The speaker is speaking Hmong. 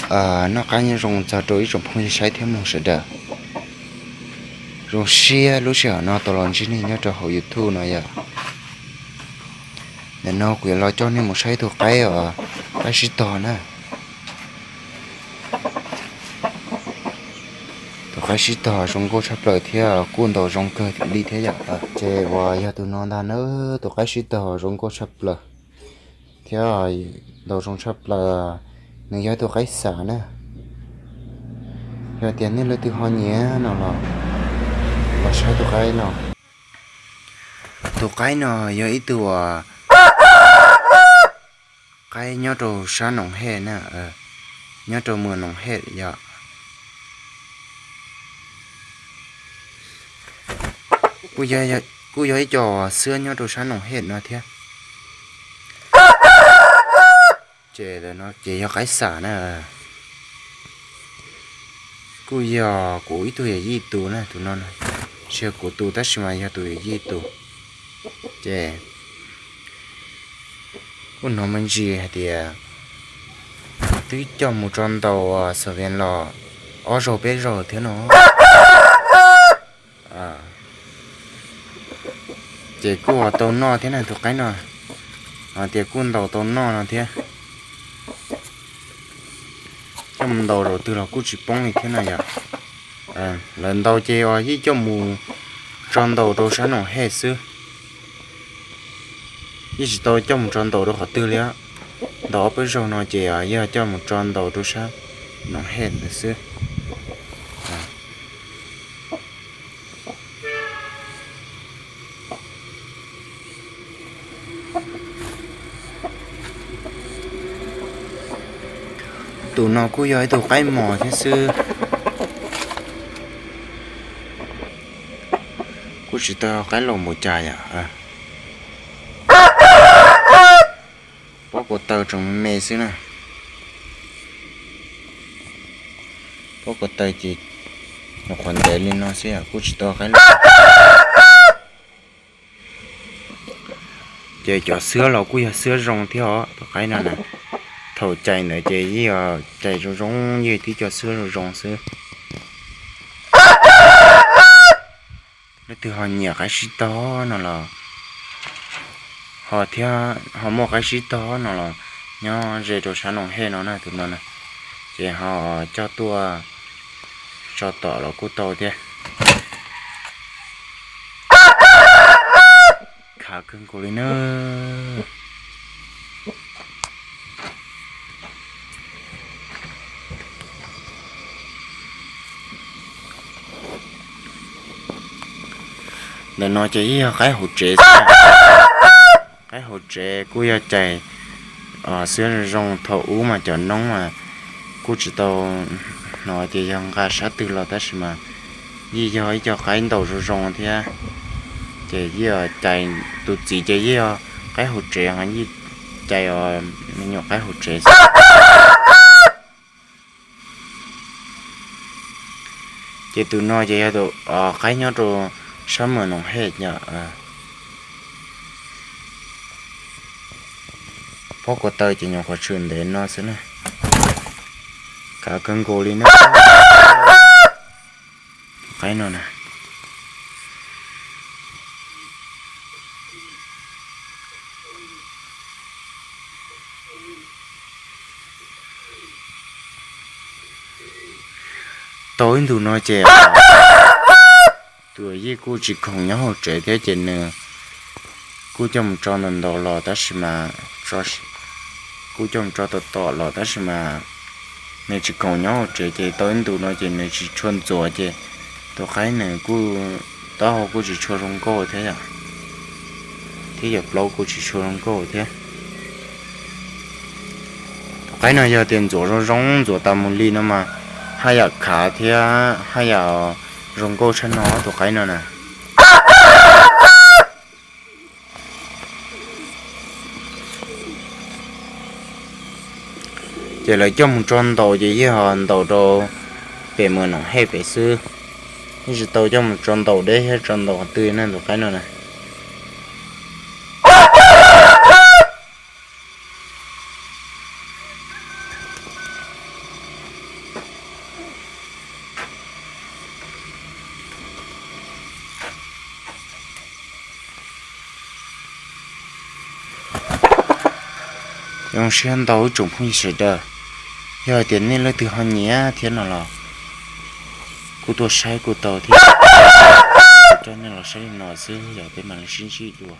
Noj qab nyob zoo txog rau ib tsoom phooj ywg saib thiab mloog sawv daws. Zoo siab lub sij hawm no tau los ntsib nej nyob rau hauv YouTube no yom. Ntawm no kuv yuav los coj nej mus saib tus qaib os, qaib sib tog na. Tus qaib sib tog zoo nkauj tshaj plaws thiab kuj ntaus zoo kawg li thiab yom. Ces uas yog tus no ntag na, tus qaib sib tog zoo nkauj tshaj plaws thiab ntaus zoo tshaj plaws. Nws yog ib tug qaib xam na. Yog tias nej leej twg ho nyiam no los, los saib tus qaib no. Tus qaib no yog ib tug qaib nyob rau sab Noom Hej na, nyob rau mws Noom Hej yom. Kuj yog ib co xwb nyob rau sab Noom Hej no thiab. Ces no ces yog qaib xam na. Kuj yog kuv ib tug yawm yij tus na, tus no tsis yog kuv tus tab sis mas yog tus yawm yij tus. Ces kuj hnov me ntsis hais tias twb coj mus tso ntaus xav vias los ob zaug peb zaug thiab no. Ces kuj ua tau noj thiab na tus qaib no, hais tias kuj ntaus tau noj no thiab. Coj mus ntaus zaum twg los kuj tsis poob li thiab no yom. Lawv ntaus ces uas yeej coj mus tso ntaus rau sab Noom Hej xwb. Yeej tsis tau coj mus tso ntaus rau qhov twg li. Ntaus ob peb zaug no ces yog coj mus tso ntaus rau sab Noom Hej ntawd xwb. Tus no kuj yog ib tug qaib mos thiab xwb. Kuj tsis tau qaib laus npaum cas yom. Pob kua taw tseem me xwb na. Pob kua taw ces nyuam qhuav ntev li no xwb yom, kuj tsis tau qaib laus. Ces cov xwab los kuj yog xwab zoo thiab os tus qaib no na. Thaum cais ntawd ces yeej yog cais zoo zoo, yeej tib co xwab zoo zoo xwb. Leej twg ho nyiam qaib sib tog no los, ho thiab ho muaj qaib sib tog no los nyob ze rau sab Noom Hej no na tus no na. Ces ho coj tuaj tso tom los kuj tau thiab. Khav kawg nkaus li na. Ntawm no ces yeej yog qaib hauv tsev xwb. Qaib hauv tsev kuj yog cais xwb zoo. Thaum ub mas cov noob mas kuj tsis tau hnov tias yog nqa sab twg los tab sis mas yeej yog ib co qaib ntaus zoo zoo thiab. Ces yeej cais, tus txiv ces yeej yog qaib hauv tsev, yeej cais me nyuam qaib hauv tsev xwb. Ces tus no ces yog tus qaib nyob rau sab Moos Noom Hej yom. Pob kua taw ces nyuam qhuav tshwm ntev no xwb na. Khav kawg nkaus li na. Qaib no na. Tau ib ntus no ces tus yij kuj tsis khoom nyob hauv tsev thiab ces nws kuj coj mus tso ntaus ntaus los tab sis mas, kuj coj mus tso tom tom los tab sis mas nws tsis khoom nyob hauv tsev ces tau ib ntus no ces nws tsis tshua ntxuav ces tus qaib nws kuj, taub hau kuj tsis tshua zoo nkauj thiab yom, thiab yawm plaub kuj tsis tshua zoo nkauj thiab. Tus qaib no yog tias ntxuav zoo zoo, ntxuav tas mus li no mas haj yam khav thiab haj yam zoo nkauj tshaj no tus qaib no na. Ces lawv coj mus tso ntaus ces yeej ho ntaus rau pem Moos Noom Hej pem xwb, yeej tsis tau coj mus tso ntaus deb thiab tso ntaus qhov twg na tus qaib no na. Zoo siab ntau ib tsoom phooj ywg sawv daws, yog hais tias nej leej twg ho nyiam thiab no los kuj tuaj saib kuj tau thiab. Kuv coj nej los saib li no xwb, yog peb mam li sib ntsib dua.